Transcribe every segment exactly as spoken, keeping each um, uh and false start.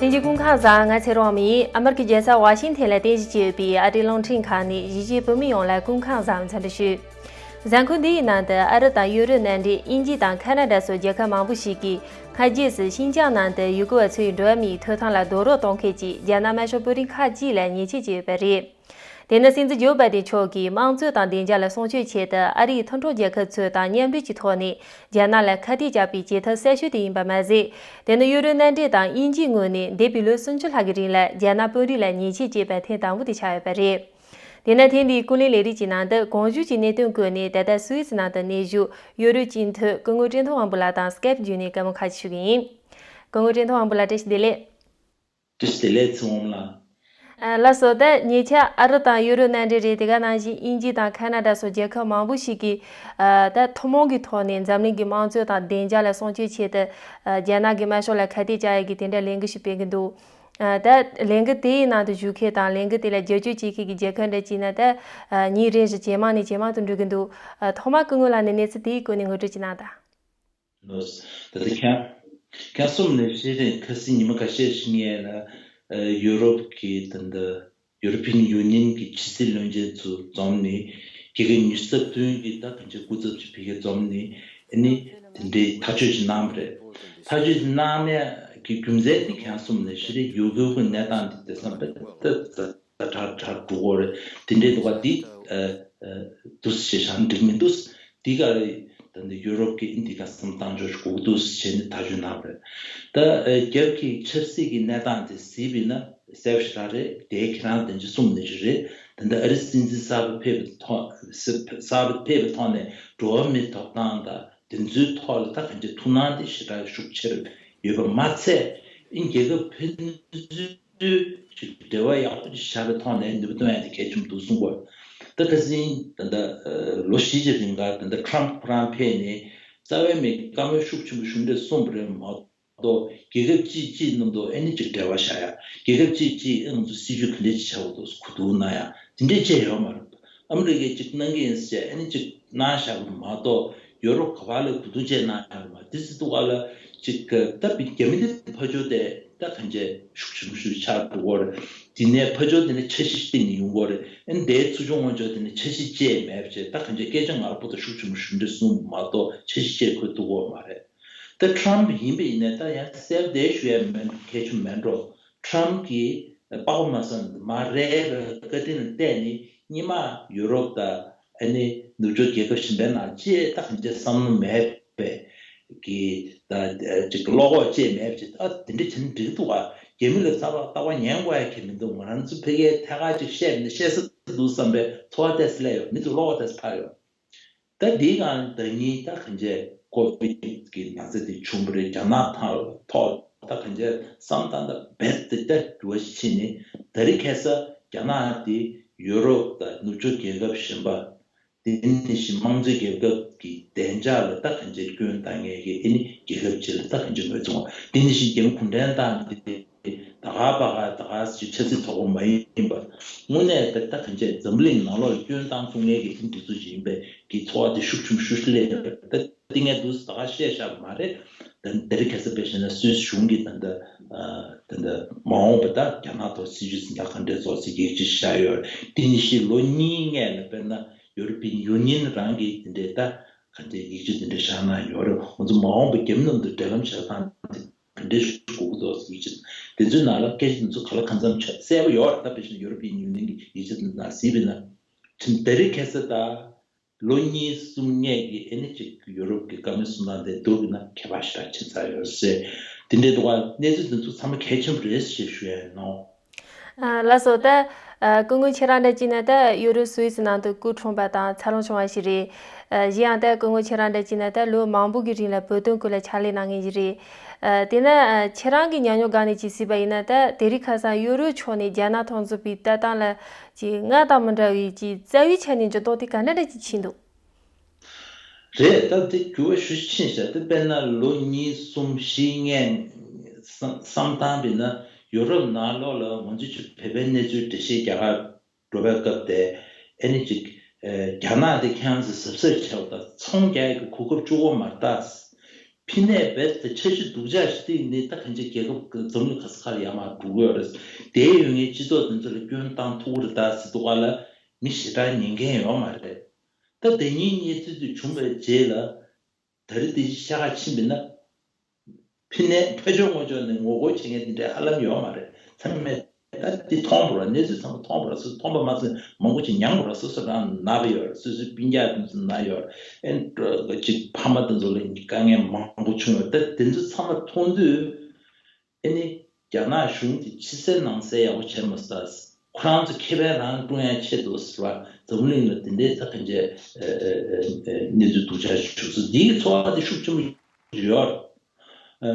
ལྷན་རྒྱས་སྐུ་ཁམས་བཟང་། ང་ཚེ་རིང་དབང་མོ་ཡིན། ཨ་མེ་རི་ཁའི་རྒྱལ་ས་ཝ་ཤིང་ཐན་ལ་རྟེན་གཞི་བྱས་ཡོད་པའི་ཨ་རིའི་རླུང་འཕྲིན་ཁང་ནས་གཞིས་བྱེས་བོད་མི་ཡོངས་ལ་སྐུ་ཁམས་བཟང་འཚམས་འདྲི་ཞུ། གཟའ་འཁོར་འདིའི་ནང་དུ་ཨ་རི་དང་ཡུ་རོབ་མནའ་འབྲེལ་དབྱིན་ཇི་དང་ཁ་ན་ཌ་སོགས་རྒྱལ་ཁབ་མང་པོ་ཞིག་གིས་སྔ་རྗེས་སུ་ཤིན་ཅང་ནང་དུ་ཡུལ་སྐོར་བ་ཚོའི་འགྲོ་བ་མིའི་ཐོབ་ཐང་ལ་རྡོག་རོལ་གཏོང་མཁན་གྱི་རྒྱ་ནག་དམར་ཤོག་དཔོན་རིགས་ཁག་ཅིག་ལ་ཉེས་ཆད་བཅད་ཡོད་པ་རེད། དེ་ནི་སྲིད་འཛིན་ཇོ་བྷའི་ཏིན་མཆོག་གིས་དམངས་གཙོ་དང་བདེ་འཇགས་ལ་སྲུང་སྐྱོབ་ཆེད་དུ་ཨ་རིའི་མཐུན་གྲོགས་རྒྱལ་ཁབ་ཚོ་དང་མཉམ་འབྲེལ་གྱི་ཐོག་ནས་རྒྱ་ནག་ལ་ཁ་གཏད་བཅག་པའི་བྱེད་ཐབས་གསར་ཤོས་དེ་ཡིན་པ་མ་ཟད། དེ་ནི་ཡུ་རོབ་མནའ་འབྲེལ་དང་དབྱིན་ཇིའི་ངོས་ནས་འདས་པའི་ལོ་སུམ་ཅུ་ལྷག་གི་རིང་ལ་རྒྱ་ནག་དཔོན་རིགས་ལ་ཉེས་ཆད་བཅད་པ་ཐེངས་དང་པོ་དེ་ཆགས་ཡོད་པ་རེད། དེ་ནི་ཐེངས་འདིའི་ཀུན་གླེང་ལས་རིམ་གྱི་ནང་དུ་གོང་ཞུས་ཀྱི་གནད་དོན་སྐོར་ནས་ད་ལྟ་སུད་སི་ནང་དུ་གནས་བཞུགས་ཡོ་རོབ་སྤྱི་འཐུས་སྐུ་ངོ་བཀྲས་མཐོང་དབང་པོ་ལགས་དང་སྐེབ་བརྒྱུད་ནས་བཀའ་མོལ་ཁག་ཞུ་གི་ཡིན། སྐུ་ངོ་བཀྲས་མཐོང་དབང་པོ་ལགས་བཀྲ་ཤིས་བདེ་ལེགས། བཀྲ་ཤིས་བདེ་ལེགས་ཚེ་དབང་ལགས། ཨ། ལགས་སོ། ད་ཉེ་ཆར་ཨ་རི་དང་ཡུ་རོབ་མནའ་འབྲེལ་རེད། དེ་ག་ནང་བཞིན་དབྱིན་ཇི་དང་ཁ་ན་ཌ་སོགས་རྒྱལ་ཁབ་མང་པོ་ཞིག་གིས་ཨ། ད་ཐུན་མོང་གི་ཐོག་ནས་འཛམ་གླིང་གི་དམངས་གཙོ་དང་བདེ་འཇགས་ལ་སྲུང་སྐྱོབ་ཆེད་དུ་ཨ། རྒྱ་ནག་གི་དམར་ཤོག་ལ་ཁ་གཏད་བཅག་ཡག་གི་དེ་འདྲ་ལས་འགུལ་ཞིག་སྤེལ་གྱི་འདུག་ཨ། ད་ལས་འགུལ་དེའི་ནང་དུ་ཞུགས་མཁན་དང་ལས་འགུལ་དེ་ལ་རྒྱབ་སྐྱོར་བྱེད་མཁན་གྱི་རྒྱལ་ཁབ་འདྲ་གཅིག་ནི་ད་ཨ། ཉིན་རེ་བཞིན་ཇེ་མང་ནས་ཇེ་མང་དུ་འགྲོ་གི་འདུག་ཨ། ཐོག་མར་སྐུ་ངོ་ལགས་ནས་གནས་ཚུལ་དེའི་སྐོར་ནས་ངོ་སྤྲོད་ཅིག་གནང་དང་། ལགས། ད་ལྟ་ཁྱེད་ཁྱེད་གསུམ་ནས་བཤད་རིང་ཁ་སང་ཉི་མ་ཁ་ཤས་ཤིག་ངས་ལ་ཨ། ཡུ་རོབ་ཀྱི་ད་ལྟ་ཡུ་རོ་པིན་ཡུ་ནི་ཡན་གྱི་ཕྱི་སྲིད་བློན་ཆེན་ཚོ་འཛོམས་ནས་རྒྱལ་ཁབ་ཉི་ཤུ་རྩ་བདུན་གྱི་ད་གང་ཅི་སྐུ་ཚབ་ཅིག་ཕ་གིར་འཛོམས་ནས་ཨ་ནི་དེ་འདྲའི་ཐག་གཅོད་ཅིག་གནང་བ་རེད། ཐག་གཅོད་ཅིག་གནང་ནས་ཀྱི་རྒྱུ་མཚན་དེ་ཁྱེད་གསུམ་ནས་བཤད་རིང་ཡུ་གུར་གྱི་གནས་སྟངས་དེ་དེང་སང་དཔེ་ད་ད་དྲག་དྲག་འགྲོ་གི་རེད། དེ་འདྲའི་འདུག་ག་འདི་ཨ། ཨ། འདུག་སེ་བྱས་བཞག་ན་འགྲིག་མི་འདུག་འདི་ག་རེ་ད་ནི་ཡུ་རོབ་ཀྱི་ཨིན་ཌི་ག་བསམ་བཏང་ཕྱོགས་ཤིག་དགོས་ཀྱི་འདུག་ཟེར་བྱས་ནས་ཐག་གཅོད་གནང་བ་རེད། ད་ཨ། རྒྱབ་ཀྱི་ཆབ་སྲིད་ཀྱི་གནས་སྟངས་དེ་གཟིགས་པ་ཡིན་ན་གསལ་པོ་ཞེ་དྲག་རེད། དེ་ཁྱེད་རང་དང་ཅི་གསུངས་ནི་ཞིག་རེད། ད་ལྟ་ཨ་རི་སྲིད་འཛིན་གསར་པ་ཕེབས་པའི་ཐོག་གསར་པ་ཕེབས་པའི་ཐོག་ནས་འགྲོ་བ་མིའི་ཐོབ་ཐང་དང་དེ་ཚོའི་ཐོག་ལ་ད་གང་ཅི་ཐུགས་སྣང་དེ་ཞེ་དྲག་ཤུགས་ཆེར་ཡོད་པ་མ་ཚད། ཨིན་རྒྱལ་ཁབ་ཕན་ཚུན་ཅིག་འབྲེལ་བ་ཡག་པོ་ཅིག་བཞག་པའི་ཐོག་ནས་ནུས་པ་བཏོན་ཡ་དེ་གལ་ཆེན་པོ་འདུག་གསུངས་པ། ད་ཁ་སང་ད་ལྟ་ལོ་བཞི་ཅིག་རིང་ག་ད་ལྟ་ཊམ་ཕུ་ཁོ་རང་ཕེབས་ནས་རྩ་བའི་མི་བཀའ་མོལ་ཤུགས་ཆེན་པོ་ཞུ་འདོད་གསུངས་པ་རེད་མ་གཏོགས། རྒྱལ་ཁབ་གཅིག་གཅིག་མཉམ་དུ་ཨ་ནི་ཅིག་འབྲེལ་བ་བཞག་ཡ། རྒྱལ་ཁབ་གཅིག་གཅིག་ཨ་ང་ཚོ་སྲིད་ཇུས་ག་འདྲས་ཅིག་བྱ་དགོས་འདུག་གོ་བསྡུར་གནང་ཡ་དེ་འདྲས་བྱས་ཡོད་མ་རེད། ཨ་མི་རི་ཀས་ཅིག་གནང་གི་ཡིན་ཟེར་ཨ་ནི་ཅིག་གནང་བཞག་པ་མ་གཏོགས་ཡོ་རོབ་ག་པ་ལ་གོ་བསྡུར་བྱས་གནང་ཡོད་མ་རེད། དེ་ཚོ་འདུག་ག་ལ་ཅིག་ད་རྒྱ་མི་འདི་ཕར་ཕྱོགས་དེ་ད་གང་ཅི་ཤུགས་ཆེན་པོ་ཞིག་ཆགས་འགྲོ་གི་རེད། དེ་ནས་ཕར་ཕྱོགས་དེ་ནས་འཆར་གཞི་བཏིང་ནས་ཡོང་གི་རེད། ཨ་ནི་དེའི་ཚུར་ཕྱོགས་ངོས་ཕྱོགས་དེ་ནས་འཆར་གཞི་བཅས་མེད་པ་བྱས་ད་གང་ཅི་སྐད་ཆ་ངར་པོ་དང་ཤུགས་ཆེན་པོ་ཞིག་འདྲ་གསུངས་མ་གཏོགས་འཆར་གཞི་བཅས་ཁོས་བཏུག་གི་ཡོད་མ་རེད། ད་ཊམ་ཡིན་པ་ཡིན་ནའི་ད་ཡང་གསལ་བདེ་ཞུ་ཡ་མེད་གལ་ཆེན་མེད་འགྲོ། ཊམ་གྱིས་པགས་པ་མ་བསམ་མ་རེད་པའི་བཀའ་དྲིན་ལ་བལྟས་ནས་སྔོན་མ་ཡུ་རོབ་དང་ཨ་ནི་ནུབ་ཕྱོགས་རྒྱལ་ཁབ་གཞན་པའི་ནང་ཅིག་ད་གང་ཅི་བསམ་བློ་མེད་པའི་གི་ད་ཅིག་བློ་ཁོག་ཅིག་མེད་པ་ཅིག་ད་དེ་འདྲ་བྱས་ན་འགྲིག་འདུག་ག་རྒྱ་མི་ལ་རྩ་བ་རྟག་པར་ཉན་དགོས་ཡ་གི་མི་འདུག་ང་རང་ཚོ་ཕ་གིའི་ཐད་ཀར་ཅིག་བཤད་ནས་བཤད་ས་འདུག་བསམ་པའི་ཚོར་བ་ཏོག་ཙམ་སླེབས་ཡོད། མི་ཚོ་བློ་ཁོག་ཏོག་ཙམ་འཕར་ཡོད། ད་འདིའི་སྒང་ཟླ་ཉིན་ད་གང་ཅི་ཀོ་བིད་ཀྱི་ན་ཚ་དེ་བྱུང་བ་རེད། རྒྱ་ནག་ཐང་ཐོག་ད་གང་ཅི་བསམ་སྟངས་ད་རྦད་དེ་ད་འགྱུར་བ་ཞིག་ཕྱིན་ནས་ད་རེས་ཁ་སང་རྒྱ་ནག་དེ་ཡུ་རོབ་དང་ནུབ་ཕྱོགས་རྒྱལ་ཁབ་གཞན་པ་དེ་ནི་བཞིན་དམངས་གཙོའི་རྒྱལ་ཁབ་ཀྱི་བདེ་འཇགས་ལ་ད་གང་ཅི་སྐྱོན་བཏང་མཁན་གྱི་ཨ་ནི་རྒྱལ་ཁབ་ཅིག་ལ་ད་གང་ཅི་ངོས་བཟུང་བ་དེ་ནི་བཞིན་རྒྱ་མི་གུང་ཁྲན་ཏང་དེ། ད་ག་པ་ག་ད་ག་ཅིག་ཆབ་སྲིད་ཚོགས་པ་མ་ཡིན་པ། དངོས་གནས་ད་ད་གང་ཅི་འཛམ་གླིང་ནང་ལོགས་ལ་སྐྱོན་བཏང་ཐུབ་མཁན་གྱི་ཨིན་དེ་ཚོ་ཞིག་ཡིན་པའི་གི་ཚོར་བ་དེ་ཤུགས་ཆེན་པོ་ཤུགས་ཆེ་སླེབས་ཡོད་རེད། ད་ཏིང་ངེ་འདུག་ད་ག་བཤད་བཞག་པ་མ་རེད། ད་ད་རེས་ཁ་སང་དཔེ་བཞག་ན་སུད་སི་གཞུང་གིས་ད་ད་ད་ད་མ་འོངས་པ་ད་རྒྱ་ནག་ཐོག་སྲིད་ཇུས་འཛིན་སྟངས་ག་འདྲས་བཟོ་ཟེར་ཡིག་ཆ་བཞག་ཡོད་རེད། དེ་ནི་ཕྱི་ལོ་གཉིས་སྔོན་ལ་དཔེར་ན་ཡོ་རོ་པིན་ཡུ་ནི་ཡན་རང་གིས་དེ་འདྲའི་ད་ག་འདྲའི་ཡིག་ཆ་དེ་འདྲ་བཞག་གནང་ཡོད་རེད། ང་ཚོ་མ་འོངས་པ་རྒྱ་མི་མཉམ་དུ་འབྲེལ་ལམ་བྱེད་སྟངས་དེ། ག་འདྲའི་ཤུགས་དགོས་ཀྱི་འདུག་ཟེར་གྱི། དེ་ཚོའི་ནང་ལ་སྐད་ཆ་དེ་ཚོ་ག་ལ་གང་འཚམ་ཆ་གསལ་པོ་ཡོད་རེད། ད་དཔེ་བཞིན་ཡོ་རོ་པི་ཡུ་ནི་ཡན་གྱི་ཡིག་ཆ་དེ་ནང་གཟིགས་པ་ཡིན་ན། ཁྲིམས་ད་རེས་ཁ་སང་ད་ལོ་གཉིས་གསུམ་སྔོན་གྱི་ཨ་ནི་ཅིག་ཡོ་རོབ་ཀྱི་བཀའ་མོལ་གསུང་སྟངས་དེ་བསྡུར་བ་ཡིན་ན་ཁྱད་པར་ཞེ་དྲག་ཕྱིན་ཚར་ཡོད་ཟེར། དེ་འདྲའི་འདུག་ག་གནས་ཚུལ་དེ་ཚོ་ཚང་མ་གལ་ཆེན་པོ་རེད་ཞེས་ཞུ་ཡ་ཡིན་ནོ། ཨ། ལགས་སོ། ད་ཨ། སྐུ་ངོ་ཁྱེད་རང་འདྲ་བྱས་ན་ད་ཡུ་རོབ་སུད་སི་ནང་དུ་སྐུ་འཁྲུངས་པ་དང་འཚར་ལོངས་བྱུང་བ་ཞིག་རེད། ཨ། གཞན་ཡང་ད་སྐུ་ངོ་ཁྱེད་རང་འདྲ་བྱས་ན་ད་ལོ་མང་པོ་གི་རིང་ལ་བོད་དོན་སྐོར་ལ་ཕྱག་ལས་གནང་མཁན་ཞིག་རེད། ཨ། དེས་ན་ཨ། ཁྱེད་རང་གི་ཉམས་མྱོང་སྒང་ནས་ཅིག་གཟིགས་པ་ཡིན་ན། ད་དེ་རིང་ཁ་སང་ཡུ་རོབ་ཕྱོགས་ནས་རྒྱ་ནག་ཐོག་འཛུགས་པའི་ལྟ་སྟངས་ལ་ཅིག་སྔར་དང་མི་འདྲ་བའི་ཅིག་རྩ་བའི་ཆ་ནས་འགྱུར་ལྡོག་དེ་ག་འདྲ་འདྲ་ཅིག་ཕྱིན་འདུག་རེད། ད་དེ་འགྱུར་བ་ཞེ་པོ་ཕྱིན་ཤག་དེ་དཔེར་ན་ལོ་གཉིས་གསུམ་བཞི་སྔོན་བསམ་བསམ་བཏང་བ་ཡིན་ན་ཡུ་རོབ་ནང་ལོགས་ལ་ང་ཚོ་ཅིག་བོད་པའི་གནས་ཚུལ་འགྲེལ་བཤད་རྒྱག་གར་འགྲོ་བའི་སྐབས་དེ་ཨ་ནི་ཅིག་ཨེ། རྒྱ་ནག་དེ་ཁྱེད་རང་ཚོས་གཟབ་གཟབ་བྱེད་དགོས། ད་ཚོང་རྒྱག་ཡག་གི་གོ་སྐབས་བཅུག་དགོས་མ་རེད། ད་ ཕྱི་ནས་རྦད་དེ་འཆར་གཞི་སྡུག་ཅག་ཞིག་བཏིང་ནས་ད་གང་ཅི་རྒྱལ་ཁབ་འཛམ་གླིང་ག་ས་ག་ལ་ཡར་མར་འགྲོ་གི་ཡོད་རེད། དེ་ཡོད་ངེས་སྤྱི་ཚོགས་དེ་ཚོ་ལ་སྐྱོན་བཏང་ཐུབ་ཀྱི་རེད་ད་ཟེར་འདུག་ག་ལ། མི་ཞེ་དྲག་ཉན་མཁན་ཡོད་མ་རེད། ད་ཟླ་ཉིན་གཉིས་ཚུད་དུས་བྱུང་བའི་རྗེས་ལ། ད་རེས་དེ་ཤ་ཁ་ཕྱིན་པ་ཡིན་ན། ཕི་ནས་ཕ་ཕྱོགས་ངོ་ཕྱོགས་ནས་ངོ་རྒོལ་བྱེད་མཁན་དེ་འདྲའི་ཧ་ལམ་ཡོད་མ་རེད། ཚང་མས་ད་འདི་མཐོང་པ་ར། གནས་ཚུལ་ཚང་མ་མཐོང་པ་ར། སོ་སོ་མཐོང་པ་མ་ཟད་མང་པོ་ཅིག་མྱངས་པ་ར། སོ་སོ་རང་ན་བ་ཡོད་ར། སོ་སོའི་སྤུན་ཀྱག་དེ་ཚོ་ན་ཡོད་ར། ཨེ་ཅིག་ཕ་མ་དེ་ཚོ་ལ་དཀའ་ངལ་མང་པོ་བྱུང་ཡོད། ད་དེ་ཚོ་ཚང་མ་མཐོང་དུས། ཨེ་ནི། རྒྱ་ནག་གཞུང་གིས་ཕྱི་གསལ་ནང་གསལ་ཡག་པོ་བྱས་མ་ཚར། ཁོ་རང་ཚོ་ཁེ་ཕན་རང་བསྐྲུན་ཡག་ཆེད་དུ་ཟེར་བ། འཛམ་གླིང་ལ་དེ་འདྲའི་ད་གང་ཅི་གནས་ཚུལ་སྡུག་ཅག་བྱུང་སོང་། འདིའི་ཚོར་བ་དེ་ཤུགས་ཆེན་པོ་ཡོད།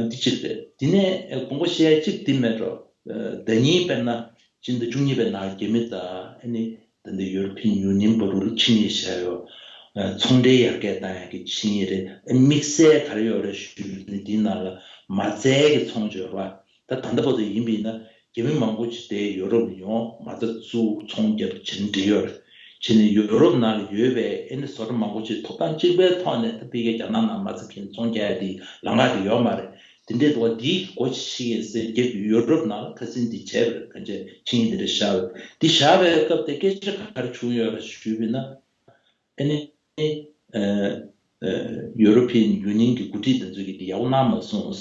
འདི་གཅིག་རེད། དེ་ནས་དགོངས་པ་བཞེས་ཡག་གཅིག་འདི་མེད་འགྲོ། ཟླ་ཉིན་དཔེར་ན། སྤྱི་ཟླ་བཅུ་གཉིས་པའི་ནང་རྒྱ་མི་དང་ཨ་ནི་ད་ལྟ་ཡུ་རོ་པིན་ཡུ་ནི་ཡན་བར་དུ་ཆིངས་ཡིག་བཞག་ཡོད། ཚོང་འབྲེལ་ཡར་རྒྱས་བཏང་ཡག་གི་ཆིངས་ཡིག་རེད། དམིགས་བསལ་ག་རེ་ཡོད་རེད་ཞུས་ན། འདིའི་ནང་ལ་མ་རྩའི་གི་ཚོང་བརྗོད་ར། ད་ད་ལྟ་བར་དུ་ཡིན་པ་ཡིན་ན་རྒྱ་མི་མང་པོ་ཅིག་དེ་ཡུ་རོབ་ནས་ཡོང་མ་རྩ་བཙུགས་ཚོང་རྒྱབ་བྱེད་འདི་ཡོད་རེད། བྱས་ནས་ཡུ་རོབ་ནང་ལ་ཡོད་པའི་ཨ་ནི་བཟོ་གྲྭ་མང་པོ་ཅིག་ཐོབ་ཐང་གཅིག་པའི་ཐོག་ནས་ད་ཕ་གིའི་རྒྱ་ནག་ནང་མ་རྩ་འཁྱེར་ཚོང་རྒྱག་ཡ་དེ་ལམ་ཁ་དེ་ཡོད་མ་རེད། དེ་འདྲའི་འདུག་བ། འདིའི་སྒོ་ཕྱེ་ཡས་ཟེར་རྒྱ་ཡུ་རོབ་ནང་ལ་ཁ་སང་འདི་བྱས་པ་རེད། གང་ཅི་ཆིངས་ཡིག་འདི་འདྲ་བཞག་པ་རེད། འདི་བཞག་པའི་སྐབས་དེ་སྐད་ཆ་ག་རེ་བྱུང་ཡོད་རེད་ཞུས་པ་ཡིན་ན། ཨ་ནི། ཨ་ཨ་ཡུ་རོ་པིན་ཡུ་ནི་ཡན་གྱི་འགོ་ཁྲིད་དེ་ཚོ་གིས་འདི་ཡག་པོ་གནང་མ་སོང་།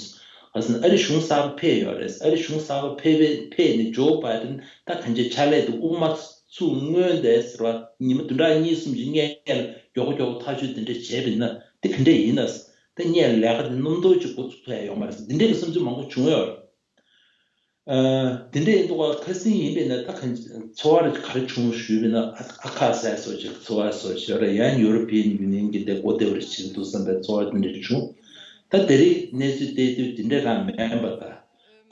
ག་ཟེར་ན་ཨ་རི་གཞུང་གསར་པ་ཕེབས་ཡོད་རེད། ཨ་རི་གཞུང་གསར་པ་ཕེབས་པའི་ཕེབས་ནས་ཇོ་བྷའི་ཏིན་ད་གང་ཅི་ཕྱག་ལས་དེ་དབུ་མ་ཚུགས་སྔོན་དེ་ཟེར་བ། ཉི་མ་བདུན་ཕྲག་གཉིས་གསུམ་ཅིག་སྔོན་ལ་མགྱོགས་པོ་མགྱོགས་པོ་ཐག་གཅོད་དེ་འདྲ་བྱས་པ་ཡིན་ན་དེ་ག་འདྲ་ཡིན་ན། ད་སྔོན་ལས་ཀ་དེ་རྣམ་རྟོག་ཅིག་འགོ་ཚུགས་ཐུབ་ཡ་ཡོད་མ་རེད། འདི་འདྲའི་བསམ་ཚུལ་མང་པོ་བྱུང་ཡོད་རེད། ཨ་དེ་འདྲ་ཡིན་འདུག་ག་ཁ་སང་ཡིན་པས་ན་ད་ག་ཚོར་བ་ག་རེ་བྱུང་ཞུས་པས་ན། ཨ་ཨ་ཁ་ཟས་སོགས་ཅིག་ཚོར་བ་སོགས་ཞེ་དྲག་ཡང་ཡུ་རོ་པིན་ཡུ་ནི་ཡན་གྱི་དེ་སྒོ་བདེ་བར་བྱེད་འདུག་བསམ་པའི་ཚོར་བ་དེ་འདྲ་བྱུང་། ད་དེ་རིང་གནས་ཚུལ་བལྟས་དུས་དེ་འདྲ་རང་མིན་པ། ད་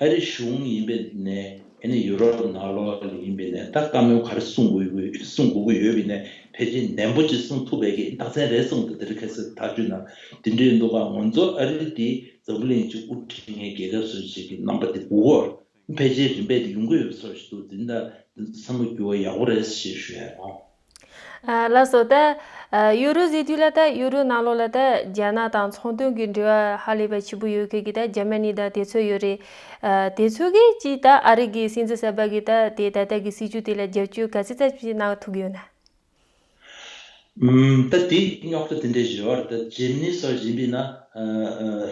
ཨ་རི་གཞུང་ཡིན་པས་ནས་ཨ་ནི་ཡུ་རོབ་ནང་ལོགས་ལ་ཡིན་པས་ནས་ད་བཀའ་མོལ་ག་རེ་གསུང་དགོས་ཡོད་གསུང་དགོས་ཀྱི་ཡོད་པས་ནས་ཕལ་ཆེར་ནན་པོ་ཅིག་གསུང་ཐུབ་པའི་གི་རྟགས་མཚན་རེད་གསུངས་འདུག་དེ་རིང་ཁ་སང་ཐག་གཅོད་ནང་དེ་འདྲ་ཡིན་འདུག་ག་ང་ཚོ་ཨ་རི་དེ་འཛམ་བུ་གླིང་གཅིག་དབུ་ཁྲིད་མཁན་རྒྱལ་ཁབ་སུ་ཞིག་གི་རྣམ་པ་དེ་དགོས་གོ། ཕལ་ཆེར་རིམ་པས་དེ་ཡོང་གི་ཡོད་པའི་ཚོར་ཞིག་འདུག་འདི་འདྲ་བསམ་བློ་འགྱུར་བ་ཡག་པོ་རེད་ཞེས་ཞུ་ཡ་ཡིན། ཨ་ལགས་སོ། ད་ཨ་ཡུ་རོ་ཟེར་དུས་ལ་ད་ཡུ་རོ་ནང་ལོགས་ལ་ད་རྒྱ་ནག་དང་ཚོང་དོན་གྱི་འབྲེལ་བ་ཧ་ལས་པ་ཆེ་པོ་ཡོད་མཁན་གྱི་ད་འཇར་མ་ནི་དང་དེ་ཚོ་ཡོད་རེད། ཨ་དེ་ཚོ་གིས་ཅིག་ད་ཨ་རི་གི་སྲིད་འཛིན་གསར་པ་གིས་ད་དེ་ད་ལྟ་གི་སྲིད་བྱུས་དེ་ལ་རྒྱབ་སྐྱོར་ག་ཚོད་ཙམ་ཞིག་གནང་ཐུབ་ཀྱི་ཡོད་ན། ཨུམ། ད་དེ་རྙོག་དྲ་དེ་འདྲ་ཞིག་ཡོད་རེད། ད་འཇར་མ་ནི་སོགས་ཡིན་པས་ན། ཨ་ཨ་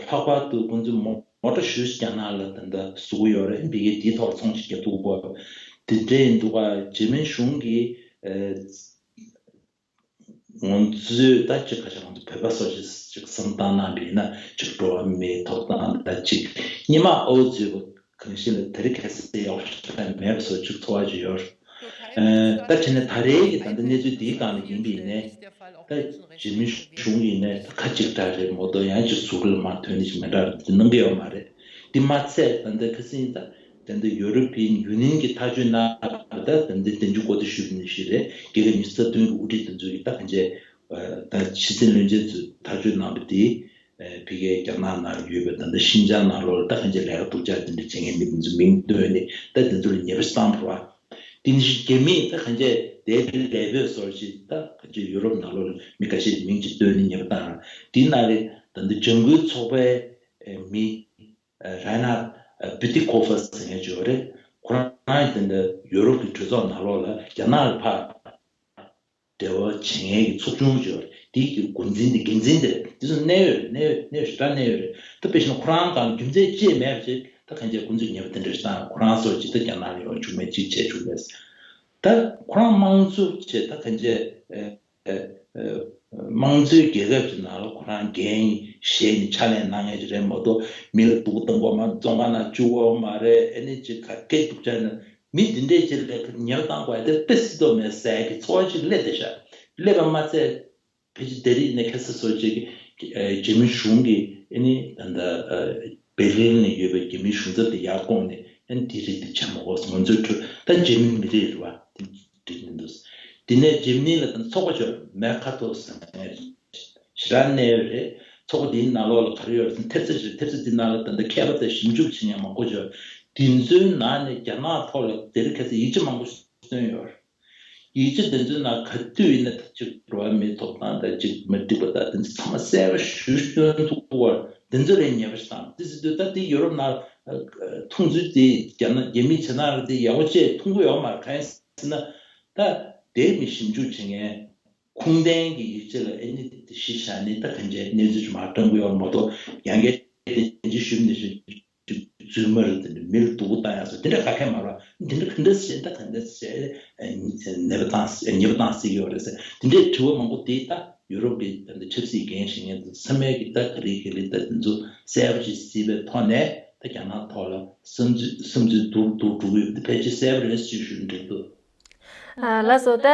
ལྷག་པར་དུ་ཁོང་ཚོས་མོ་མོ་ཊ་ཞེ་པོ་རྒྱ་ནག་ལ་ད་ལྟ་བཟོ་གི་ཡོད་རེད། ཕ་གིས་དེའི་ཐོག་ཚོང་ཞིག་རྒྱག་ཐུབ་ཀྱི་ཡོད་རེད། དེ་འདྲ་ཡིན་འདུག་ག་འཇར་མ་ནི་གཞུང་གིས་ཨ་ང་ཚོས་ད་ཅིག་ཁ་ཤས་ང་ཚོ་བོད་པ་སོགས་ཅིག་ཅིག་བསམ་བློ་བཏང་གནང་བ་ཡིན་ན་ཅིག་འགྲོ་བ་མིའི་ཐོབ་ཐང་དང་ཅིག་སྔོན་མ་ཨོ་ཙི་བ་གང་ཞིག་ལ་དེ་རིང་ཁ་སང་ཡག་པོ་ཞིག་མེད་པ་སོགས་ཅིག་ཚོར་བ་ཅིག་ཡོད། ཨ་ད་བྱས་ན་ད་རེས་ཀྱི་ད་ལྟ་གནས་ཚུལ་འདིའི་སྒང་ལ་ཡིན་པ་ཡིན་ནའི་ད་འཇར་མ་ནི་གཞུང་ཡིན་ནའི་ད་ཁ་གཅིག་གྲགས་རེད་མ་གཏོགས་ཡང་ཅིག་ཟུར་ལ་མར་ཐོན་ནི་ཞིག་མི་འདྲ་རེད། འདི་གནང་གི་ཡོད་མ་རེད། འདི་མ་ཚད་ད་ལྟ་ཁ་སང་ད་ད་ལྟ་ཡུ་རོ་པིན་ཡུ་ནི་ཡན་གྱིས་ཐག་གཅོད་གནང་བ་ད་ད་ལྟ་དེ་འདྲ་གོ་བསྡུར་ཞུས་པ་ནང་བཞིན་རེད། རྒྱལ་ཁབ་ཉི་ཤུ་རྩ་བདུན་གྱི་དབུ་ཁྲིད་དེ་ཚོ་གིས་ད་གང་བྱས་ད་ཕྱི་སྲིད་བློན་ཆེན་ཚོས་ཐག་གཅོད་གནང་བ་དེ། ཨ་ཕ་གིའི་རྒྱ་ནག་ནང་ཡོད་པའི་ད་ལྟ་ཤིན་ཅང་ནང་ལོགས་ལ་ད་གང་ཅི་ལས་ཀ་སྡུག་ཅག་དེ་འདྲ་བྱེད་མཁན་མི་དེ་ཚོ་མིང་བཏོན་ནས་ད་དེ་ཚོ་ལ་ཉེས་པ་བཏང་བ་རེད་བ། དེ་ནི་རྒྱ་མིས་ད་གང་ཅི་དེ་ལས་འཕེལ་བཟོ་ཞིག་ད་གང་ཅི་ཡུ་རོབ་ནང་ལོགས་ལ་མི་འགའ་ཤས་མིང་ཅིག་བཏོན་ནས་ཉེས་པ་བཏང་རེད། དེའི་ནང་ལ་ད་ལྟ་ལྗང་ཁུའི་ཚོགས་པའི་མི་རའི་ནར་བྷུ་ཏི་ཁོ་ཧྥ་ཟེར་མཁན་ཅིག་ཡོད་རེད། ཁོ་རང་ད་ལྟ་ཡུ་རོབ་ཀྱི་གྲོས་ཚོགས་ནང་ལོགས་ལ་རྒྱ་ནག་ལ་ཕར། འབྲེལ་བ་བྱེད་མཁན་གྱི་ཚོགས་ཆུང་ཅིག་ཡོད་རེད། དེའི་གི་འགོ་འཛིན་དེ་འགན་འཛིན་དེ་རེད། དེ་ཚོ་གནད་ཡོད་རེད། གནད་ཡོད་གནད་ཡོད་ཞེ་དྲག་གནད་ཡོད་རེད། ད་དཔེ་བཞག་ན་ཁོ་རང་སྒང་རྒྱུ་མཚན་ཅི་ཡང་མེད་པ་ཅིག་ད་གང་ཅི་ཁོང་ཚོས་ཉེས་པ་དེ་འདྲ་ཞིག་བཏང་། ཁོ་རང་སོགས་ཅིག་ད་རྒྱ་ནག་ལ་ཡོང་བཅུག་མེད་ཅིག་བྱས་བཅུག་མེད། ད་ཁོ་རང་དམངས་གཙོ་བྱས་ད་གང་ཅི་ཨ་ཨ་དམངས་གཙོའི་རྒྱལ་ཁབ་ཅིག་ནང་ལ་ཁོ་རང་འགན་བཞེས་ནས་ཕྱག་ལས་གནང་མཁན་ཅིག་རེད་མ་གཏོགས་མི་ལ་སྡུག་གཏང་དགོས་མ་རེད། བཙོན་ཁང་ནང་བཅུག་དགོས་མ་རེད། ཨ་ནི་ཅིག་ག་གེ་སྡུག་ཅག་ནི། མི་འདི་འདྲས་ཅིག་ལ་ཉེས་པ་བཏང་དགོས་དེ་དཔེ་སྲིད་དོ་མེད་ཟེར་གྱི་ཚོར་བ་ཅིག་སླེབས་བསྡད་ཤག་སླེབས་པ་མ་ཚད། ཕལ་ཆེར་དེ་རིང་ནས་ཁ་སང་བཟོ་ཅིག་གི་ཨ་འཇར་མན་གཞུང་གིས་ཨ་ནི་ད་ལྟ་ཨ་བྷེར་ལིན་ནས་ཡོད་པའི་འཇར་མན་གཞུང་ཚབ་དེ་ཡར་བསྐོངས་ནས་ཨ་ནི་དེ་རིགས་དེ་བྱེད་མ་དགོས། ང་ཚོའི་ཁྲོད་ད་འཇར་མན་མི་རིགས་རེད་བ། དེ་འགྲིག་མི་འདུག་དེ་ནས་འཇར་མན་ལ་ད་ཚོགས་པ་ཅིག་ཡོད་རེད། མེར་ཁ་ཏོ་ཟེར་ནས། ཞེ་དྲག་གནད་ཡོད་རེད། ཚོགས་པ་དེའི་ནང་ལོགས་ལ་ག་རེ་ཡོད་རེད་ཟེར་ན་ཐེབས་རྩ་ཞིག་ཐེབས་རྩ་དེའི་ནང་ལ་ད་ལྟ་མཁས་པ་དང་ཞིབ་འཇུག་བྱེད་མཁན་མང་པོ་ཡོད། དེ་ཚོའི་ནང་ནས་རྒྱ་ནག་ཐོག་ལ་དེ་རིང་ཁ་སང་ཡིག་ཆ་མང་པོ་བཏོན་ཡོད་རེད། ཡིག་ཆ་དེ་ཚོའི་ནང་ག་དུས་ཡིན་ན་ད་ཅིག་འགྲོ་བ་མིའི་ཐོབ་ཐང་དང་ཅིག་མ་འགྲིག་པ་དང་དེ་ཚོ་ཚང་མ་གསལ་པོ་ཞེ་པོ་སྟོན་ཐུབ་པ། དེ་ཚོ་ལས་ཉེས་པ་ཞིག་དང་དེ་ཟེར་དུས་ད་དེ་ཡོ་རོབ་ནང་མཐོང་ཚུལ་དེ་རྒྱ་ནག་རྒྱ་མི་བྱེད་སྟངས་དེ་ཡག་པོ་བྱས་མཐོང་གི་ཡོད་མ་རེད། གང་ཡིན་ཟེར་ན་ད་དེ་མི་ཞིབ་འཇུག་བྱེད་མཁན་ཁུངས་ལྡན་གྱི་ཡིག་ཆ་ལ་ཨེ་ནི་དེ་གཞི་བཞག་ནས་ད་གང་བྱས་གནས་ཚུལ་ཅིག་མར་བཏོན་གི་ཡོད་མ་གཏོགས་ཡང་བསྐྱར་དེ་ཅི་ཞུས་ནས་ཞུས། རྫུན་མ་རེད། དེ་འདྲ་མི་ལ་སྡུག་པོ་བཏང་ཡག་སོགས་དེ་འདྲ་ག་གེ་མ་རེད། དེ་འདྲ་ག་འདྲ་བྱས་ད་ག་འདྲ་བྱས་ཉེས་པ་བཏང་ཉེས་པ་བཏང་སྲིད་ཀྱི་ཡོད་རེད་ཟེར་དེ་འདྲའི་དྲི་བ་མང་པོ་དེ་ད་ཡུ་རོབ་ཀྱི་ད་འདི་ཆབ་སྲིད་འགན་བཞེས་མཁན་དང་ཚང་མས་ཀྱི་ད་ག་རེ་ག་རེ་ད་དེ་ཚོ་གསལ་པོ་ཞིག་གཟིགས་པའི་ཐོག་ནས་ད་རྒྱ་ནག་ཐོག་ལ་བསམ་ཚུལ་བསམ་ཚུལ་བསྡུར་བསྡུར་འགྲོ་གི་ཡོད་པ་དེ་ཕལ་ཆེར་གསལ་པོ་རེད་ཅེས་ཞུ་འདོད་འདུག་ཨ་ལགས་སོ། ད་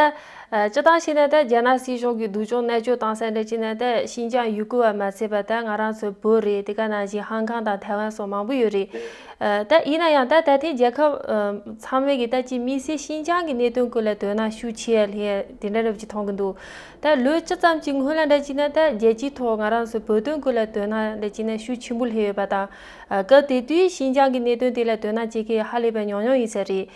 ཨ་སྤྱིར་བཏང་བྱས་ན་ད་རྒྱ་ནག་སྲིད་གཞུང་གིས་སྡུག་སྦྱོང་མནར་གཅོད་བཏང་ས་འདྲ་བྱས་ན་ད་ཤིན་ཅང་ཡུ་གུར་བ་མ་ཚད་པ་ད་ང་རང་ཚོ་བོད་རེད། དེ་ག་ནང་བཞིན་ཧང་ཀང་དང་ཐའེ་ཝན་སོགས་མང་པོ་ཡོད་རེད། ཨ་ད་ཡིན་ན་ཡང་ད་ད་ཐེངས་རྒྱལ་ཁབ་ཨ་ཚང་མས་ཀྱི་ད་ཅིག་དམིགས་བསལ་ཤིན་ཅང་གི་གནད་དོན་སྐོར་ལ་དོ་སྣང་ཤུགས་ཆེ་ལྷད་དེ་འདྲ་འདྲ་པོ་ཅིག་མཐོང་གི་འདུག་ད་ལོ་བཅུ་ཙམ་གྱི་སྔོན་ལ་འདྲ་བྱས་ན་ད་རྒྱལ་སྤྱིའི་ཐོག་ང་རང་ཚོ་བོད་དོན་སྐོར་ལ་དོ་སྣང་འདྲ་བྱས་ན་ཤུགས་ཆེན་པོ་སླེབས་ཡོད་པ་དང་། ཨ་སྐབས་དེ་དུས་ཤིན་ཅང་གི་གནད་དོན་དེ་ལ་དོ་སྣང་བྱེད་མཁན་ཧ་ལས་པའི་ཉུང་ཉུང་ཡིན་ས་རེད།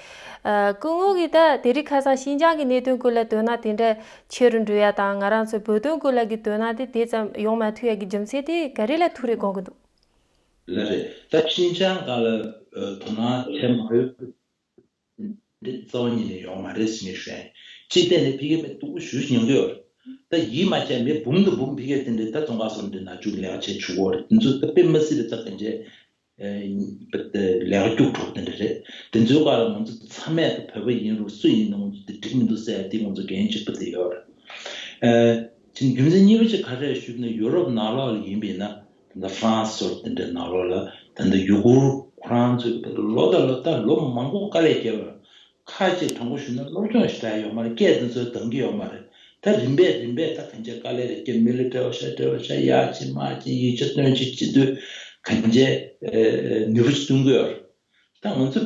ཨ་སྐུ་ངོ་གིས་ད་དེ་རིང་ཁ་སང་ཤིན་ཅང་གི་གནད་དོན་སྐོར་ལ་དོ་སྣང་དེ་འདྲ་ཆེ་རུ་འགྲོ་ཡ་དང་ང་རང་ཚོ་བོད་དོན་སྐོར་ལ་གི་དོ་སྣང་དེ་དེ་ཙམ་ཡོང་མ་ཐུབ་ཡ་གི་རྒྱུ་མཚན་དེ་ག་རེ་ལ་ཐུག་རེད་དགོངས་ཀྱི་འདུག་ལགས་རེད། ད་ཤིན་ཅང་སྒང་ལ་ཨ་དོ་སྣང་བྱེད་མ་ཡོད། འདི་རྩ་བ་ཉིད་ནས་ཡོང་མ་རེད་ཟེར་ནས་ཞུ་ཡ་ཡིན། སྤྱིར་བཏང་ནས་ཕ་གིར་མི་སྡུག་པོ་ཞེ་པོ་ཅིག་མྱོང་གི་ཡོད་རེད། ད་ཡིད་མ་ཆེས་མི་འབུམ་དང་འབུམ་ཕ་གིར་དེ་འདྲའི་ད་བཙོན་ཁང་སོགས་འདི་ནང་བཅུག་ལས་ཀ་བྱེད་བཅུག་གི་ཡོད་རེད། དེ་ཚོ་ད་དཔེ་མ་སྲིད་པའི་ད་གང་བྱས་ལས་ཀ་སྐྱུག་བྲོ་བ་དེ་འདྲ་རེད། དེ་ཚོའི་སྒང་ལ་ང་ཚོ་ཚང་མས་ད་བོད་པ་ཡིན་རུང་སུ་ཡིན་ན་ང་ཚོ་དེ་འགྲིག་མི་འདུག་ཟེར་ཡ་དེ་ང་ཚོ་འགན་གཅིག་པ་དེ་ཡོད་རེད། ཨ་ཅིག་རྒྱུ་མཚན་གཉིས་པ་ཅིག་ག་རེ་རེད་ཞུས་ན་ཡུ་རོབ་ནང་ལོགས་ལ་ཡིན་པས་ན། ད་ལྟ་ཧྥ་རན་སི་སོགས་དེ་འདྲའི་ནང་ལོགས་ལ་ད་ལྟ་ཡུ་གུར་ཁོ་རང་ཚོས་ད་ལོ་དང་ལོ་ད་ལོ་མང་པོ་དཀའ་ལས་བརྒྱབ་པ། ཁ་ཅིག་དྲང་པོ་ཞུས་ན་སློབ་སྦྱོང་ཞིག་གྲགས་ཡོད་མ་རེད། སྐད་དེ་ཚོ་འདང་གི་ཡོད་མ་རེད། ད་རིམ་པས་རིམ་པས་ད་གང་ཅི་དཀའ་ལས་རེ་བརྒྱབ། མི་ལ་འབྲེལ་བ་བྱས་འབྲེལ་བ་བྱས་ཡར་ཕྱིན་མར་ཕྱིན་ཡིག་ཆ་སྟོན་ཅིག་བྱེད་དུས་གང་ཅི་ནུས་པ་ཞིག་སྟོན་གི་ཡོད་རེད། ད་ང་ཚོ་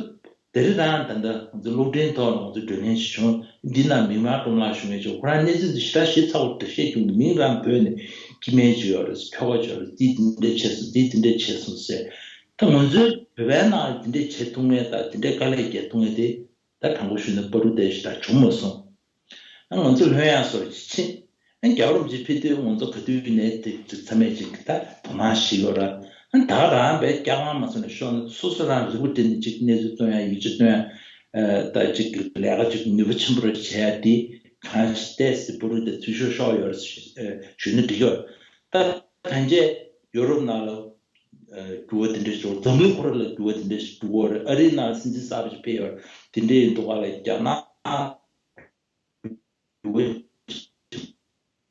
དེ་རིང་རང་ད་ལྟ་ང་ཚོ་གློག་འཕྲིན་ཐོག་ལ་ང་ཚོ་བགྲོ་གླེང་ཞིག་བྱུང་། འདི་ན་མིག་དམར་ཀྲོང་ལགས་བཞུགས་མཁན་ཅིག་ཁོ་རང་གནས་ཚུལ་འདི་ཞེ་དྲག་ཞིབ་ཚགས་པོ་འགྲེལ་བཤད་བྱུང་འདུག་མིང་རང་བོས་ནས་སྐྱེ་དམན་ཅིག་ཡོད་རེད། ཁྱོ་ག་ཅིག་ཡོད་རེད། འདི་འདི་འདྲས་བྱས་སོང་། འདི་འདི་འདྲས་བྱས་སོང་ཟེར། ད་ང་ཚོའི་བོད་པའི་ནང་འདི་འདྲས་བྱེད་ཐུབ་མཁན་དང་འདི་འདྲས་དཀའ་ལས་རྒྱག་ཐུབ་མཁན་དེ་ད་དྲང་པོ་ཞུས་ན་བར་དུ་བསྡད་ཞིག་ད་བྱུང་མ་སོང་། ང་ཚོ་ལྷོད་ཡངས་སོགས་ཕྱིན། རྒྱལ་བ་རིན་པོ་ཆེ་ཕེབས་དུས་ང་ཚོ་ག་དུས་ནས་དེ་ཚང་མས་ཅིག་ད་དོ་སྣང་ཞིག་ཡོད་ར། ད་རང་བས་སྐྱག་ལང་མ་སོང་ནས་ཤོག་ན་སོ་སོ་རང་རིག་པ་སྒྲིམ་ནས་ཅིག་གནས་ཚུལ་སྟོན་ཡ་ཡིག་ཆ་སྟོན་ཡ། ད་ཅིག་ལས་ཀ་ཅིག་ནུས་པ་ཆེན་པོ་རེ་བྱས་ཡ་དེ་གང་ཞིག་ཏོག་ཙམ་བར་དུ་དེ་འཐུས་ཤོར་ཤོར་ཡོད་རེད་ཞུས་ན་འགྲིག་ཡོད། ད་གང་བྱས་ཡོ་རོབ་ནང་ལ་འགྱུར་བ་དེ་འདྲ་ཞིག་འཛམ་གླིང་ཁོ་ར་ལ་འགྱུར་བ་དེ་འདྲ་ཞིག་འགྲོ་གི་ཡོད་རེད། ཨ་རིའི་ནང་སྲིད་འཛིན་གསར་པ་ཞིག་ཕེབས་ཡོད་རེད། དེ་འདྲ་ཡིན་དུས་ག་ལ་རྒྱ་ནག་འགྱུར་བ་ཞིག་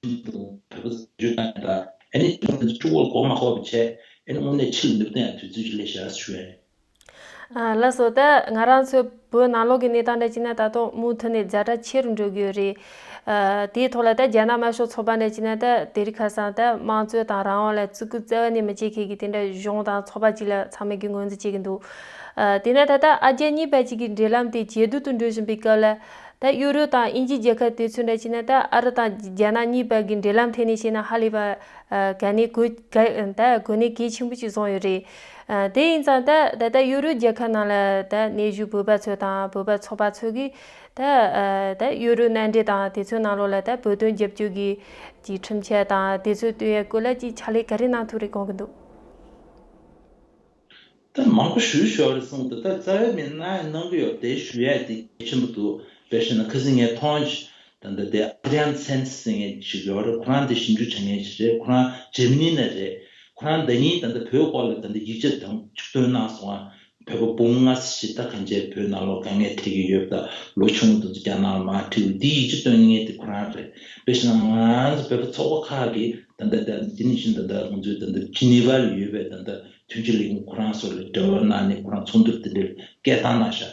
འགྲོ་གི་ཡོད་རེད། ད་ཨ་ནི་ཁྱོད་ཚོ་ཕྱུག་པོ་གོ་མ་གོ་བ་བྱས། ཨ་ནི་དངོས་གནས་ཕྱི་ལ་ནུབ་བསྟན་ཡང་དུས་ཚོད་ཅིག་སླེབས་ཤག་ཞུ་ཡ་ཡིན། ཨ་ལགས་སོ། ད་ང་རང་ཚོའི་བོད་ནང་ལོགས་ཀྱི་གནས་སྟངས་འདྲ་བྱས་ན་ད་དུང་མུ་མཐུད་ནས་ཛ་དྲག་ཆེ་རུ་འགྲོ་གི་ཡོད་རེད། ཨ་དེའི་ཐོག་ལ་ད་རྒྱ་ནག་དམར་ཤོག་ཚོགས་པ་འདྲ་བྱས་ན་ད་དེ་རིང་ཁ་སང་ད་དམངས་གཙོ་དང་རང་དབང་ལ་བརྩི་བཀུར་རྩ་བ་ནས་མི་བྱེད་མཁན་གྱི་དེ་འདྲ་གཞུང་དང་ཚོགས་པ་ཅིག་ལ་ཚང་མས་ཀྱི་ངོས་འཛིན་བྱེད་ཀྱི་འདུག་ཨ་དེ་ནས་ད་ལྟ་ཨ་རྒྱ་གཉིས་བར་གཅིག་གི་འབྲེལ་ལམ་དེ་ཇེ་སྡུག་ཏུ་འགྲོ་བཞིན་པའི་སྐབས་ལ། ད་ཡུ་རོབ་དང་དབྱིན་ཇི་རྒྱལ་ཁབ་དེ་ཚོ་འདྲ་བྱས་ན་ད་ཨ་རི་དང་རྒྱ་ནག་གཉིས་བར་གྱི་འབྲེལ་ལམ་ཐད་ནས་བཤད་ན་ཧ་ལས་པ་ཨ་གལ་གནད་གོ་གལ་ད་གོ་གནས་གལ་ཆེན་པོ་ཞིག་བཟུང་ཡོད་རེད། ཨ་དེ་ཡིན་ཙང་ད་ད་ལྟ་ཡུ་རོབ་རྒྱལ་ཁབ་ནང་ལ་ད་གནས་བཞུགས་བོད་པ་ཚོ་དང་བོད་པ་ཚོགས་པ་ཚོ་གིས་ད་ཨ་ད་ཡུ་རོབ་མནའ་འབྲེལ་དང་དེ་ཚོའི་ནང་ལོགས་ལ་ད་བོད་དོན་རྒྱབ་སྐྱོར་གྱི་ཀྱི་ཁྲིམས་འཆར་དང་དེ་ཚོ་གཏོད་ཡའི་སྐོར་ལ་ཅིག་ཕྱག་ལས་ག་རེ་གནང་ཐུབ་རེད་དགོངས་ཀྱི་འདུག་ད་མང་པོ་ཞུ་ཞོར་རེ་གསུངས་འདུག་ད་རྩ་བའི་མི་གནང་གནང་གི་ཡོད་དེ་ཞུ་ཡ་དེ་གལ་ཆེན་པོ་འདུག་དཔེ་བཞག་ན་ཁ་སང་ངས་མཐོང་ད་ལྟ་དེ་ཨ་དྲི་ཡན་སན་ཟེར་མཁན་ཞིག་ཡོད་རེད། ཁོ་རང་དེ་ཞིབ་འཇུག་བྱེད་མཁན་ཞིག་རེད། ཁོ་རང་འཇར་མ་ནི་ནས་རེད། ཁོ་རང་ཟླ་ཉིན་ད་ལྟ་བོད་སྐོར་ལ་ད་ལྟ་ཡིག་ཆ་དང་ཅིག་བཏོན་གནང་སོང་ང་། བོད་པ་འབུམ་ལྔ་ཞིག་ད་གང་བྱས་བོད་ནང་ལོགས་དཀའ་ངལ་འཕྲད་ཀྱི་ཡོད་པ་དང་ལོ་ཆུང་ངུ་དེ་ཚོ་རྒྱ་ནག་ལ་མར་ཁྲིད་དགོས་འདི་ཡིག་ཆ་བཏོན་མཁན་དེ་ཁོ་རང་རེད། དཔེ་བཞག་ན་ང་རང་ཚོ་བོད་པ་ཚོགས་པ་ཁག་གིས་ད་ལྟ་ད་དེ་ནི་བཞིན་ད་ལྟ་ང་ཚོའི་ད་ལྟ་ཇི་ནི་ཝ་ལ་ཡོད་པའི་ད་ལྟ་མཐུན་ཕྱོགས་ལས་ཁུངས་ཁོ་རང་ཚོ་ལ་འབྲེལ་བ་གནང་ནས་ཁོ་རང་ཚོགས་འདུ་དེ་འདྲའི་སྐད་བཏང་གནང་ཤག་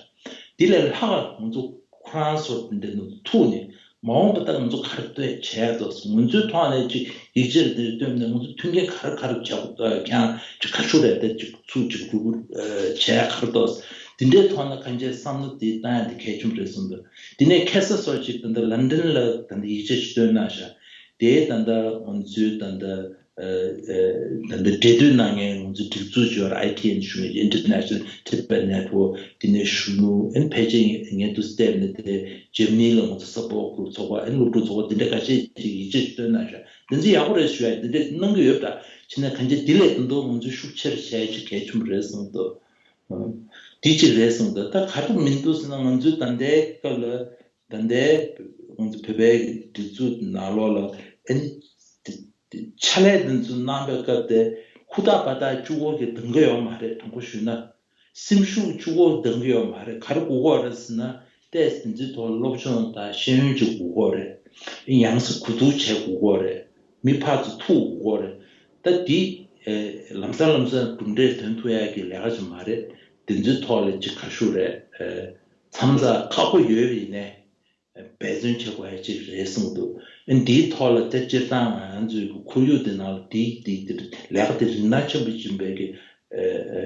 དེ་ལས་ལྷག་ང་ཚོ་ཁོ་རང་ཚོ་དེ་འདྲའི་ནང་ཐུག་ནས་མ་འོངས་པ་ད་ང་ཚོ་ག་རེ་བྱས་ཏོ་ང་ཚོའི་ཐོག་ནས་ཅིག་ཡིག་ཆ་དེ་བཏོན་ནས་ང་ཚོ་མཐུན་རྐྱེན་ག་རེ་ག་རེ་བྱ་དགོས་ཀྱང་ཅིག་ཁ་ཤུ་རེད་དེ་ཅིག་ཚུགས་ཅིག་རུ་བྱས་ག་རེ་ཏོ་དེ་འདྲའི་ཐོག་ན་གང་ཅིའི་བསམ་བློ་དེ་བཏང་ཡ་དེ་གལ་ཆེན་པོ་རེད་གསུངས་འདུག་དེ་ནས་ཁ་སང་སོགས་ཅིག་ད་ལྟ་ལན་ཌན་ལ་ད་ལྟ་ཡིག་ཆ་ཞིག་བཏོན་གནང་ཤག་དེའི་ད་ལྟ་ང་ཚོའི་ད་ལྟ། ད་ལྟ་འབྲེལ་མཐུད་གནང་མཁན་ང་ཚོའི་སྒྲིག་འཛུགས་ཅིག་ཡོད་རེད། ཨའི་ཊི་ཨེན་ཞུ་མཁན། International Tibet Network། དེ་ནས་གཞོན་ནུ། ཨན་ཕལ་ཆེར་ངས་འདུག་བལྟས་ནས་དེ་འཇར་མ་ནི་ལ་ང་ཚོ་སབ་པོར་ཊི་གུ་རུབ་ཚོགས་པ། ཨན་སློབ་ཕྲུག་ཚོགས་པ་དེ་འདྲ་ཁ་ཤས་ཅིག་ཡིག་ཆ་ཞིག་བཏོན་གནང་ཤག་དེ་ཚོ་ཡག་པོ་རེད་ཞུ་ཡ། དེ་འདྲ་གནང་གི་ཡོད་པ་འདྲ། བྱས་ན་གང་ཅི་དེ་ལས་ད་དུང་ང་ཚོས་ཤུགས་ཆེར་བྱས་ཅིག་གལ་ཆེན་པོ་རེད་བསམ་འདུག་དེ་གཅིག་རེད་བསམ་འདུག་ད་ག་རེ་མི་འདུག་ཟེར་ན། ང་ཚོའི་ད་ལྟའི་སྐབས་ལ། ད་ལྟའི་ང་ཚོ་བོད་པའི་སྒྲིག་འཛུགས་ནང་ལོགས་ལ་ཨ་ནི་ཕྱག་ལས་འདི་ཚོ་གནང་པའི་སྐབས་དེ་ཧུར་ཐག་འབད་ཐག་གཅིག་པོ་གིས་འདང་གི་ཡོད་མ་རེད། དྲང་པོ་ཞུས་ན། སེམས་ཤུགས་གཅིག་པོ་འདང་གི་ཡོད་མ་རེད། ག་རེ་དགོས་ཀྱི་ཡོད་རེད་ཟེར་ན། ཏོག་ཙམ་འདི་ཚོའི་ཐོག་སློབ་སྦྱོང་དང་ཤེས་ཡོན་ཅིག་དགོས་ཀྱི་ཡོད་རེད། ཡང་སེ་གོ་བསྡུར་བྱེད་དགོས་ཀྱི་ཡོད་རེད། མི་ཕར་ཚུར་ཐུག་དགོས་ཀྱི་ཡོད་རེད། ད་འདི་ཨེ་ལམ་སང་ལམ་སང་གྲུབ་འབྲས་ཐོན་ཐུབ་ཡག་གི་ལས་ཀ་ཞིག་མ་རེད། འདི་ཚོའི་ཐོག་ལ་ཅིག་ག་རེ་ཞུ་རེད། ཨེ་མཚམས་ཁག་པོ་ཡོད་པ་ཡིན་ནའི། འབད་བརྩོན་བྱེད་དགོས་ཡ་ཅིག་རེད་གསུངས་འདུག་ཨ་ནི་འདིའི་ཐོག་ལ་ད་སྤྱིར་བཏང་ང་ཚོའི་ཁོར་ཡུག་འདི་ནང་ལ་འདི་འདི་འདི་ལས་ཀ་འདི་རིན་ཐང་ཆེན་པོ་ཡིན་པའི་གི་ཨ་ཨ་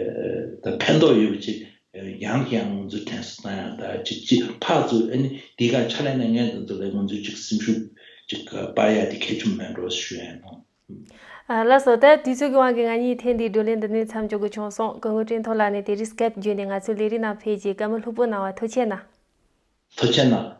ཨ་ད་ཕན་ཐོགས་ཡོད་པ་ཅིག་ཨ་ཡང་ཡང་ང་ཚོས་དྲན་གསོ་བཏང་ཡ། ད་ཅིག་ཅིག་ཕར་ཚུར་ཨ་ནི་འདི་ག་ཕྱག་ལས་གནང་མཁན་འདི་ཚོ་ལ་ང་ཚོས་ཅིག་སེམས་ཤུགས་ཅིག་སྤར་ཡ་དེ་གལ་ཆེན་པོ་མེད་འགྲོ་ཞུ་ཡ་ཡིན་ནོ། ཨ། ལགས་སོ། ད་དུས་ཚོད་ཀྱི་དབང་གིས་ང་གཉིས་ཐེངས་འདིའི་བགྲོ་གླེང་འདི་ནས་མཚམས་འཇོག་དགོས་བྱུང་སོང་། སྐུ་ངོ་ཀྲེང་ཐོ་ལགས་ནས་དེ་རིང་སྐའིབ་བརྒྱུད་ནས་ང་ཚོའི་ལས་རིམ་ནང་ཕེབས་རྗེས་བཀའ་མོལ་ལྷུག་པོ་གནང་བར་ཐུགས་རྗེ་གནང་། ཐུགས་རྗེ་གནང་།